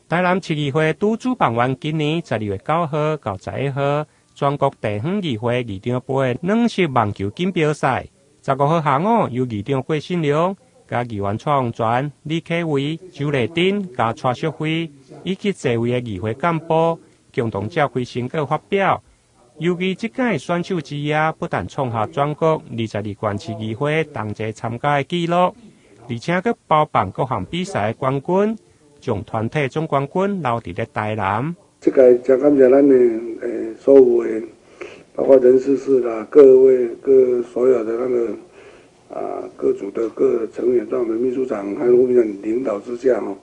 台南市議會拄主辦完今年12月9號到11號全國地方議會議長盃軟式網球錦標賽。15號下午由議長郭信良、佮議員蔡洪泉、李啟維、周麗珍、佮蔡淑慧以及濟位的議會幹部共同召開成果發表。尤其這屆選手之夜不但創下全國22縣市議會同齊參加的紀錄，而且閣包辦各項比賽的冠軍，將團體總冠軍留佇咧台南。這個真感謝咱的所有的，包括人事室啦，各位各所有的那個各組的各成員，在我們秘書長和副秘書長領導之下，哦，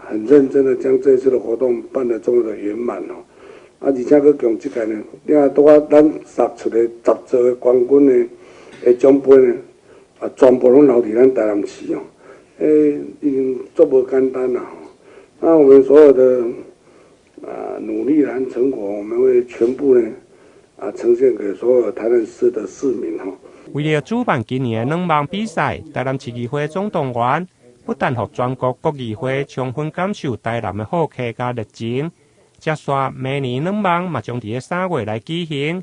很認真的將這次的活動辦得這麼的圓滿哦。而且閣共這屆呢，你看拄仔咱殺出的10座的冠軍的獎盃呢，全部攏留佇咱台南市哦，已經足無簡單啦。那我們所有的努力和成果，我們會全部呢呈現給所有台南市的市民吼。為了主辦今年的軟網比賽，台南市議會總動員，不但予全國各議會充分感受台南的好客佮熱情，接續明年軟網嘛將佇咧3月來舉行。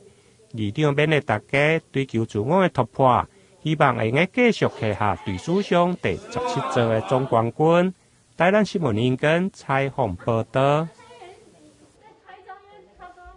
議長勉勵大家追求自我的突破，希望會用繼續拿下隊史上第17座的總冠軍。台南新聞林根採訪報道。